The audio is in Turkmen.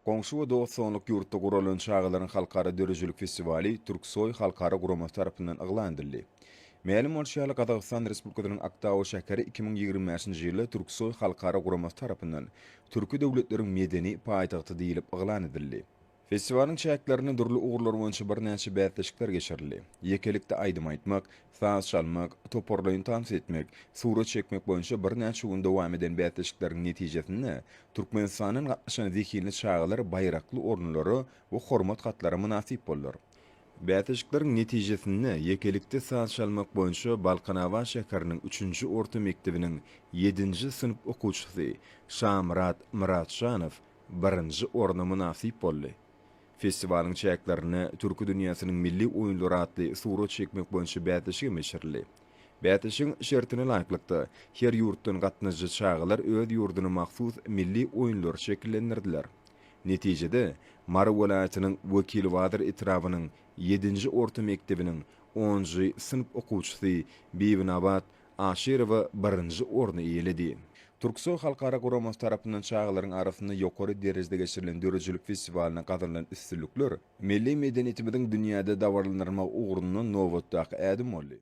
Goňşy we dost-doganlyk ýurtda guralan çagalaryň halkara döredijilik festiwaly Türksoý halkara guramasy tarapyndan yglan edildi. Mälim bolşy ýaly, Gazagystan Respublikasynyň Aktau şäheri 2025-nji ýylda Türksoý halkara guramasy tarapyndan Türki döwletleriň medeni paýtagty diýlip yglan edildi. Festiwalyň çäklerinde dürli ugurlar boýunça birnäçe bäsleşikler geçirildi. Ýekelikde aýdym aýtmak, saz çalmak, toparlaýyn tans etmek, surat çekmek boýunça birnäçe gün dowam eden bäsleşikleriň netijesinde Türkmenistandan gatnaşan zehinli çagalar baýrakly orunlara we hormat hatlara mynasyp boldular. Bäsleşikleriň netijesinde ýekelikde saz çalmak boýunça Balkanabat şäheriniň üçünji orta mekdebiniň ýedinji synp okuwçysy Şamyrat Myratjanow birinji orna mynasyp boldy. Festiwalyň çäklerinde Türki dünýäsiniň milli oýunlary atly surat çekmek boýunça bäsleşik hem geçirildi. Bäsleşigiň şertine laýyklykda, her ýurtdan gatnaşyjy çagalar öz ýurduna mahsus milli oýunlary şekillendirdiler. Netijede, Mary welaýatynyň Wekilbazar etrabynyň ýedinji orta mekdebiniň onunjy synp okuwçysy Bibinabat Aşyrowa birinji orny eýeledi. Türksoý halkara guramasy tarapyndan çagalaryň arasynda ýokary derejede geçirilen döredijilik festiwalynda gazanylan üstünlikler milli medeniýetimiziň dünýäde dabaralandyrylmagy ugrunda nobatdaky ädim boldy.